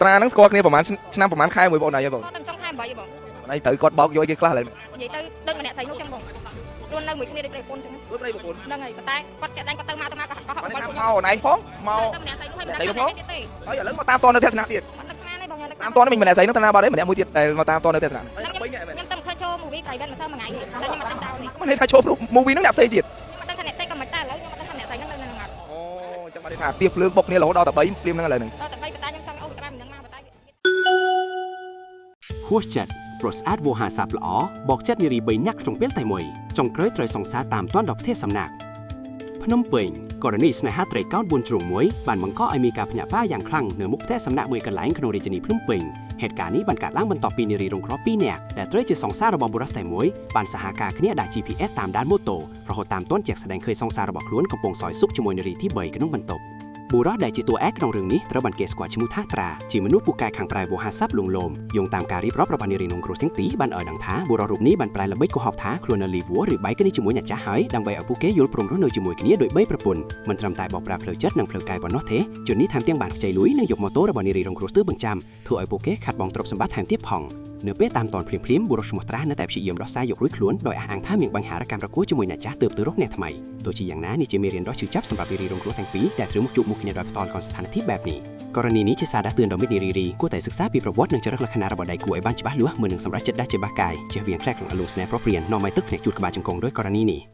ត្រាហ្នឹងស្គាល់គ្នាប្រហែលឆ្នាំប្រហែលខែមួយបងឯងហ៎បង ក៏តែចុងខែ8បង បងឯងត្រូវគាត់បោកយកឲ្យគេខ្លះឥឡូវ និយាយទៅដឹងម្នាក់ស្រីនោះចឹងបងរស់នៅមួយគ្នាដូចប្តីប្រពន្ធចឹង ដូចប្តីប្រពន្ធ ហ្នឹងហើយប៉ុន្តែគាត់ជាក់ដែងគាត់ទៅមកទៅមកក៏ក៏ហក់ បាន បាត់ ថាមកអូនឯងផងមក ទៅម្នាក់ស្រីនោះហើយម្នាក់ស្រីទៀតទេ ហើយឥឡូវមកតាមតនៅទស្សនៈទៀត អត់នឹកស្មានទេបងខ្ញុំនឹក តាមតនេះមិនម្នាក់ស្រីនោះតាណាបាត់ទេម្នាក់មួយទៀតដែលមកតាមតនៅទស្សនៈ ខ្ញុំខ្ញុំទៅឃើញចូល movie private ម្សិលមួយថ្ងៃតែខ្ញុំអត់ដឹងដល់នេះ មិនន័យថាចូល movie ហ្នឹងអ្នកផ្សេងទៀត ខ្ញុំអត់ដឹងថាអ្នកផ្សេងក៏មិនដែរឥឡូវខ្ញុំអត់ដឹងថាអ្នកស្រីហ្នឹងនៅនឹងអត់ អូអញ្ចឹងបានន័យថាទៀបភ្លើងបុកគ្នារហូតដល់តែ3ភ្លាមហ្នឹងឥឡូវហ្នឹង ដល់តែ3ប៉ុន្តែខ្ញុំចង់អូក្បាលមិនដឹងមកប៉ុន្តែ ហួសចិត្តព្រោះស្អាតវោហារស័ព្ទល្អបោកចិត្តនារី3នាក់ក្នុងពេលតែមួយចុងក្រោយត្រូវសង្សារតាមទាន់ដល់ផ្ទះសំណាក់ភ្នំពេញករណីស្នេហាត្រីកោណ4ជ្រុងមួយបានបង្កឲ្យមានការភ្ញាក់ផ្អើលយ៉ាងខ្លាំងនៅមុខផ្ទះសំណាក់មួយកន្លែងក្នុងរាជធានីភ្នំពេញហេតុការណ៍នេះបានកើតឡើងបន្ទាប់ពីនារីរងគ្រោះ2នាក់ដែលត្រូវជាសង្សាររបស់បុរសតែមួយបានសហការគ្នាដាក់ GPS តាមដានម៉ូតូរហូតតាមទាន់ជាក់ស្ដែងឃើញសង្សាររបស់ខ្លួនកំពុងសោយសុខជាមួយនារីទី3ក្នុងបន្ទប់ បុរសដែលជាតួឯកក្នុងរឿងនេះត្រូវបានគេស្គាល់ឈ្មោះថាត្រាជាមនុស្សពូកែខាងប្រែវោហារស័ព្ទលួងលោមយោងតាមការរៀបរាប់របស់នារីនងគ្រោះទាំងទីបានឲ្យដឹងថាបុរសរូបនេះបានប្រែល្បិចកុហកថាខ្លួននៅលីវឬបែកគ្នាជាមួយអ្នកចាស់ហើយដើម្បីឲ្យពួកគេយល់ព្រមរស់នៅជាមួយគ្នាដោយបីប្រពន្ធមិនត្រឹមតែបោកប្រាស់ផ្លូវចិត្តនិងផ្លូវកាយប៉ុណ្ណោះទេជននេះថែមទាំងបានខ្ចីលុយនិងយកម៉ូតូរបស់នារីរងគ្រោះស្ទើរបញ្ចាំធ្វើឲ្យពួកគេខាត់បងទ្រព្យសម្បត្តិថែមទៀតផងនៅពេលតាមតនភ្លាមៗបុរសឈ្មោះត្រានៅតែព្យាយាមដោះសារយករួចខ្លួនដោយអះអាងថាមានបញ្ហារកម្មរកួជាមួយអ្នកចាស់ទើបទៅរកអ្នកថ្មីទោះជាយ៉ាងណានេះជាមេរៀនដ៏ឈឺចាប់សម្រាប់នារីរងគ្រោះទាំងពីរដែលត្រូវមកជួបមុខគ្នាដោយផ្ទាល់ក្នុងស្ថានភាពបែបនេះករណីនេះជាសារដាស់តឿនដល់មិត្តនារីៗគួរតែសិក្សាពីប្រវត្តិនិងចរិតលក្ខណៈរបស់ដៃគូឲ្យបានច្បាស់លាស់មុននឹងសម្រេចចិត្តដាច់ជាបាសកាយជៀសវាងធ្លាក់ក្នុងអលងស្នេហ៍ប្រុសព្រាននាំឲ្យទឹកភ្នែកជូតក្បាលជង្គង់ដោយករណីនេះ។